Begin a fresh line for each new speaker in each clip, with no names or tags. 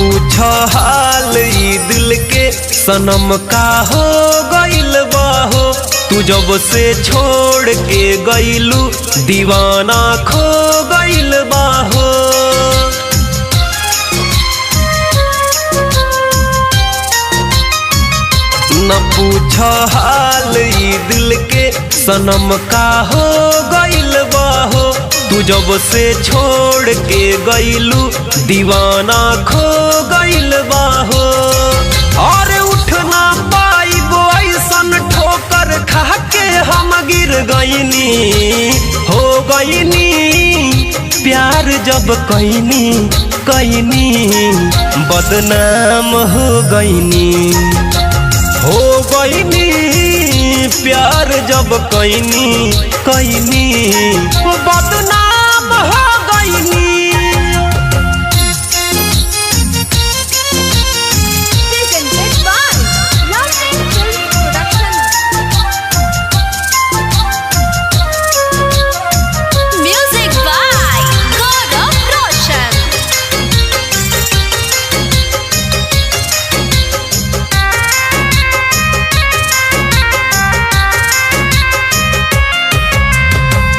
पूछ हाल ई दिल के सनम का हो गइल बाहो। तू जब से छोड़ के गइलू दीवाना खो गइल बाहो। न पूछ हाल ई दिल के सनम का हो गइल बाहो। तू जब से छोड़ के गइलू दीवाना खो गइल बाहो। और उठना पाइबो ऐसन ठोकर खा के हम गिर गइनी हो गइनी। प्यार जब कइनी कइनी बदनाम हो गइनी हो गइनी। प्यार जब कइनी कइनी बदनाम हो गइनी।
Presented by Love and Films Production. Music by Gaurav Roshan.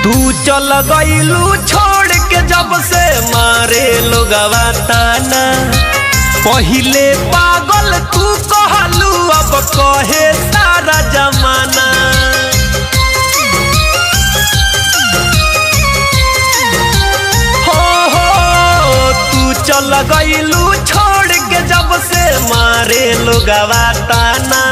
तू चल गइलू छोड़ के जब से मारे लोगवा ताना। पहिले पागल तू कहलू अब कहे सारा जमाना। हो हो तू चल गइलू छोड़ के जब से मारे लोगवा ताना।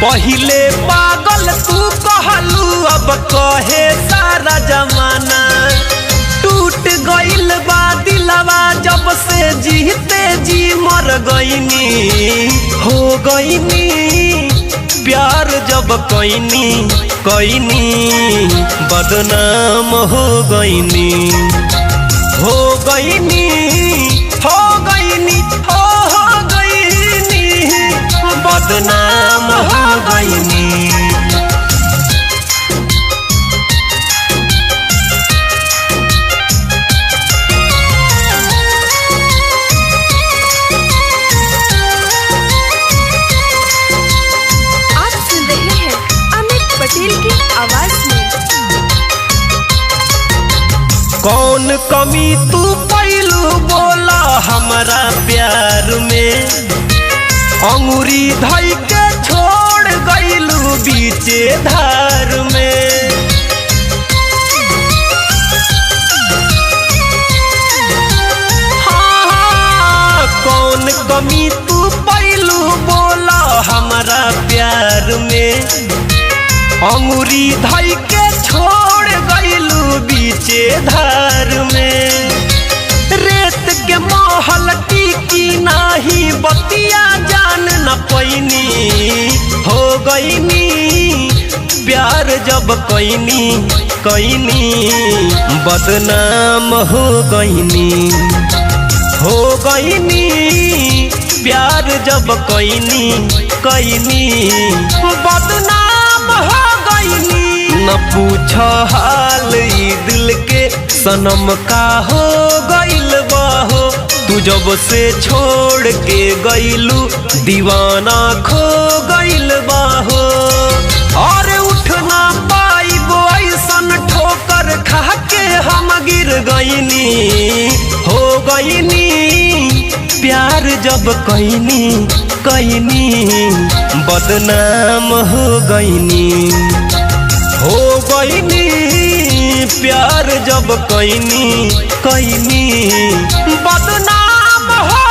पहिले पागल तू कहलू अब कहे सारा जमाना। टूट गइल बा दिलवा जब से जीते जी मर गइनी हो गइनी। प्यार जब कइनी कइनी बदनाम हो गइनी हो गइनी हो गइनी हो गइनी बदनाम हो गइनी।
आप सुन रहे हैं अमित पटेल की आवाज में।
कौन कमी तू पैलू बोला हमारा प्यार में। अंगूरी धई के छोड़ गइलू बीचे धार में। हाँ, कौन कमी तू पैलू बोला हमारा प्यार में। अंगूरी धई के छोड़ गइलू बीचे धार में। रेत के महल टिकी नाही बतिया जान न पैनी हो गइनी। प्यार जब कइनी कइनी बदनाम हो गइनी हो गइनी। प्यार जब कइनी कइनी बदनाम हो गइनी। न पूछ हाल ई दिल के सनम का हो गइल बाहो। तू जब से छोड़ के गइलू दीवाना खो गइल बाहो। और उठना पाइबो ऐसन ठोकर खा के हम गिर गइनी हो गइनी। प्यार जब कइनी कइनी बदनाम हो गइनी हो गइनी। प्यार जब कइनी कइनी बदनाम हो